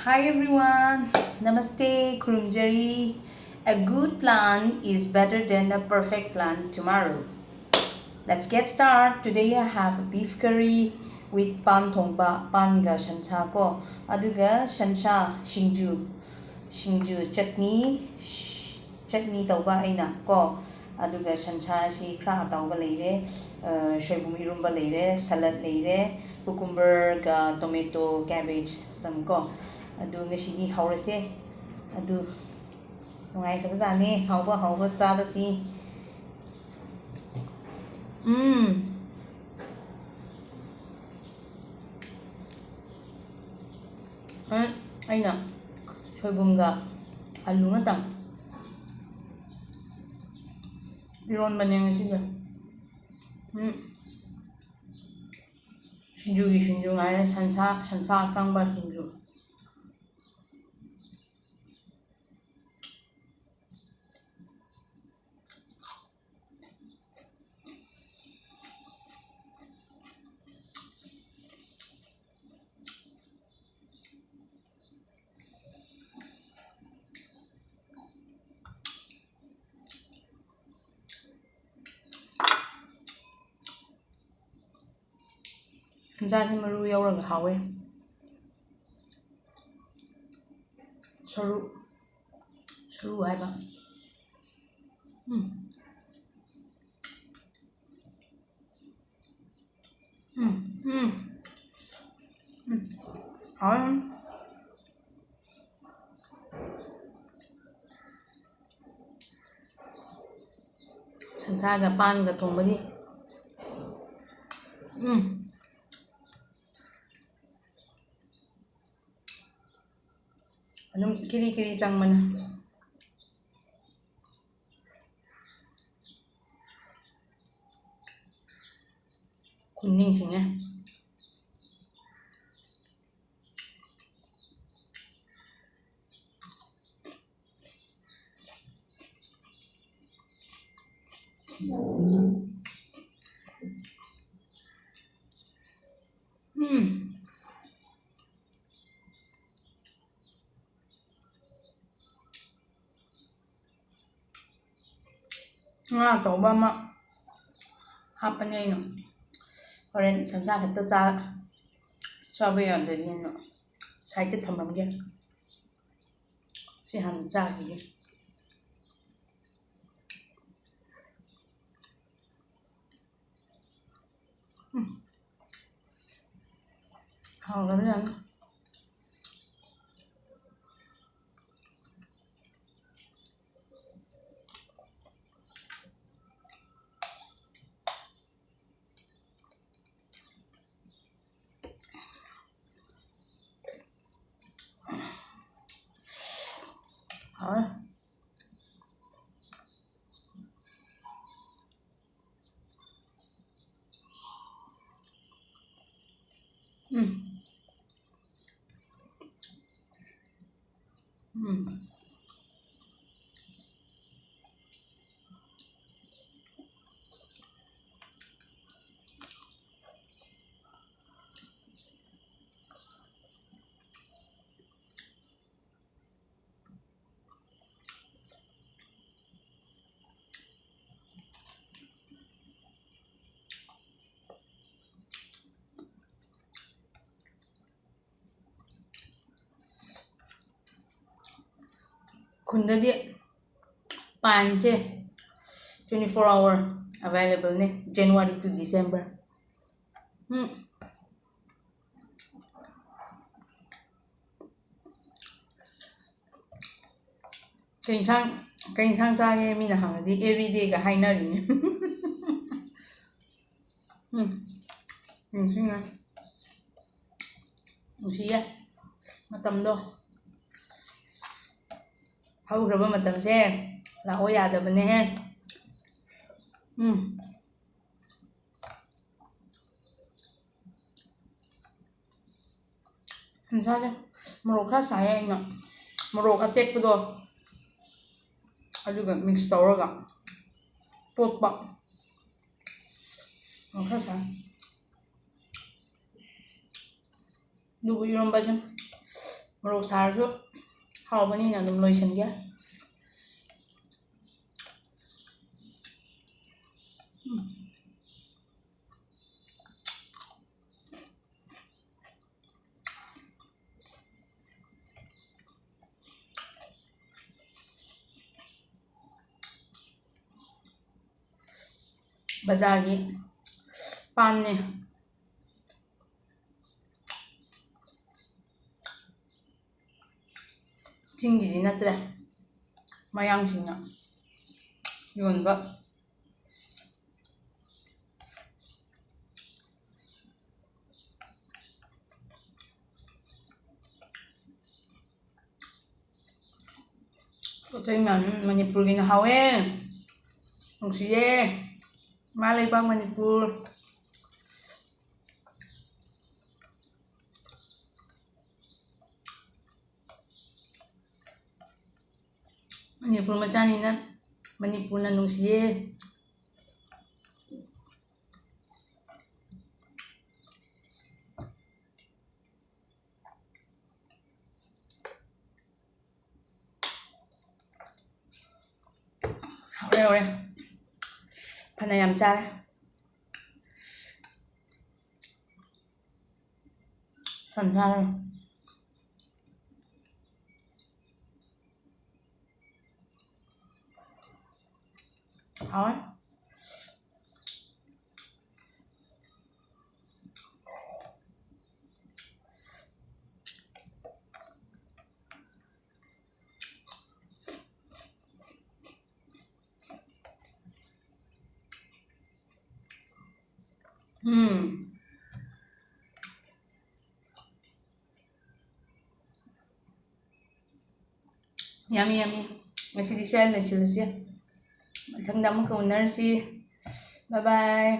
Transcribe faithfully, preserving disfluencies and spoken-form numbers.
Hi everyone, Namaste, ꯈꯨꯔꯨꯝꯖꯔꯤ. A good plan is better than a perfect plan tomorrow. Let's get started. Today I have a beef curry with ꯄꯥꯟ ꯊꯣꯡꯕ, ꯄꯥꯟꯒ ꯁꯟꯁꯥ ꯀꯣ, ꯑꯗꯨꯒ ꯁꯟꯁꯥ ꯁꯤꯡꯖꯨ, ꯁꯤꯡꯖꯨ ꯆꯠꯅꯤ, ꯆꯠꯅꯤ ꯇꯧꯕ ꯑꯩꯅ ꯀꯣ, ꯑꯗꯨꯒ ꯁꯟꯁꯥꯁꯤ ꯈꯔ ꯑꯇꯥꯎꯕ ꯂꯩꯔꯦ, ꯑ, ꯁꯣꯏꯕꯨꯝ ꯏꯔꯣꯝꯕ ꯂꯩꯔꯦ, salad ꯂꯩꯔꯦ, cucumberꯒ tomato, cabbage ꯁꯝ ꯀꯣ꯫ ꯑꯗꯨ ꯉꯁꯤꯗꯤ ꯍꯧꯔꯁꯦ꯫ ꯑꯗꯨ ꯅꯨꯡꯉꯥꯏꯈ꯭ꯔꯕꯖꯥꯠꯅꯦ, ꯍꯥꯎꯕ ꯍꯥꯎꯕ ꯆꯥꯕꯁꯤ꯫ ꯎꯝ꯫ ꯑ, ꯑꯩꯅ ꯁꯣꯏꯕꯨꯝꯒ ꯑꯂꯨ ꯉꯥꯛꯇꯪ ꯏꯔꯣꯟꯕꯅꯦ ꯉꯁꯤꯗꯤ꯫ ꯎꯝ꯫ ꯁꯤꯡꯖꯨꯒꯤ ꯁꯤꯡꯖꯨ ꯉꯥꯏꯔꯦ, ꯁꯟꯁꯥ, ꯁꯟꯁꯥ ꯑꯀꯪꯕ ꯁꯤꯡꯖꯨ꯫ ꯍꯤꯟꯖꯥꯡꯁꯦ ꯃꯔꯨ ꯌꯥꯎꯔꯒ ꯍꯥꯎꯋꯦ꯫ ꯁꯔꯨ, ꯁꯔꯨ ꯍꯥꯏꯕ꯫ ꯎꯝ꯫ ꯎꯝ, ꯎꯝ꯫ ꯎꯝ꯫ ꯍꯥꯎꯋꯦ꯫ ꯁꯟꯁꯥꯒ ꯄꯥꯟꯒ ꯊꯣꯡꯕꯗꯤ꯫ ꯎꯝ꯫ ꯑꯗꯨꯝ ꯀꯤꯔꯤ ꯀꯤꯔꯤ ꯆꯪꯕꯅꯦ꯫ ꯈꯨꯟ ꯅꯤꯡꯁꯤꯡꯉꯦ꯫ ꯎꯝ꯫ ꯉꯥ ꯑꯇꯥꯎꯕ ꯑꯃ ꯍꯥꯞꯄꯅꯦ ꯑꯩꯅ꯫ ꯍꯣꯔꯦꯟ ꯁꯟꯁꯥ ꯈꯛꯇ ꯆꯥ-, ꯆꯥꯕ ꯌꯥꯗ꯭ꯔꯗꯤꯅ ꯁꯥꯏꯠꯇ ꯊꯝꯃꯝꯒꯦ꯫ ꯁꯤ ꯍꯥꯟꯅ ꯆꯥꯈꯤꯒꯦ꯫ ꯎꯝ꯫ ꯍꯥꯎꯔꯕꯖꯥꯠꯅꯤ꯫ ꯍꯥꯎꯔꯦ꯫ ꯎꯝ꯫ ꯎꯝ꯫ ꯈꯨꯟꯗꯗꯤ ꯄꯥꯟꯁꯦ twenty four hour available ꯅꯦ, January to December꯫ ꯎꯝ꯫ ꯀꯩ ꯏꯟꯁꯥꯡ, ꯀꯩ ꯏꯟꯁꯥꯡ ꯆꯥꯒꯦ ꯃꯤꯅ ꯍꯪꯉꯗꯤ every day ꯒ ꯍꯥꯏꯅꯔꯤꯅꯦ꯫ ꯎꯝ꯫ ꯅꯤꯡꯁꯤꯡꯉꯦ꯫ ꯅꯨꯡꯁꯤꯌꯦ ꯃꯇꯝꯗꯣ꯫ ꯍꯧꯈ꯭ꯔꯕ ꯃꯇꯝꯁꯦ ꯂꯥꯛꯑꯣ ꯌꯥꯗꯕꯅꯦꯍꯦ꯫ ꯎꯝ꯫ ꯁꯟꯁꯥꯁꯦ ꯃꯣꯔꯣꯛ ꯈꯔ ꯁꯥꯏꯌꯦ ꯑꯩꯅ꯫ ꯃꯣꯔꯣꯛ ꯑꯇꯦꯛꯄꯗꯣ ꯑꯗꯨꯒ mix ꯇꯧꯔꯒ ꯇꯣꯠꯄ꯫ ꯃꯣꯔꯣꯛ ꯈꯔ ꯁꯥꯏ꯫ ꯑꯗꯨꯕꯨ ꯏꯔꯣꯝꯕꯁꯦ ꯃꯣꯔꯣꯛ ꯁꯥꯔꯁꯨ ꯍꯥꯎꯕꯅꯤꯅ ꯑꯗꯨꯝ ꯂꯣꯏꯁꯤꯟꯒꯦ꯫ ꯕꯖꯥꯔꯒꯤ ꯄꯥꯟꯅꯦ꯫ ꯆꯤꯡꯒꯤꯗꯤ ꯅꯠꯇ꯭ꯔꯦ, ꯃꯌꯥꯡꯁꯤꯡꯅ ꯌꯣꯟꯕ꯫ ꯄꯣꯠ ꯆꯩ ꯃꯌꯥꯝ ꯃꯅꯤꯄꯨꯔꯒꯤꯅ ꯍꯥꯎꯋꯦ, ꯅꯨꯡꯁꯤꯌꯦ, ꯏꯃꯥ ꯂꯩꯕꯥꯛ ꯃꯅꯤꯄꯨꯔ꯫ ꯃꯅꯤꯄꯨꯔ ꯃꯆꯥꯅꯤꯅ ꯃꯅꯤꯄꯨꯔꯅ ꯅꯨꯡꯁꯤꯌꯦ꯫ ꯍꯧꯔꯦ, ꯍꯧꯔꯦ꯫ ꯐꯅ ꯌꯥꯝ ꯆꯥꯔꯦ꯫ ꯁꯟꯁꯥꯅ꯫ ꯍꯥꯎꯋꯦ꯫ ꯎꯝ꯫ Yummy, yummy. ꯉꯁꯤꯗꯤ ꯁ꯭ꯋꯥꯏꯗ ꯂꯣꯏꯁꯤꯜꯂꯁꯤ꯫ ꯃꯊꯪꯗ ꯑꯃꯨꯛꯀ ꯎꯅꯔꯁꯤ꯫ Bye bye.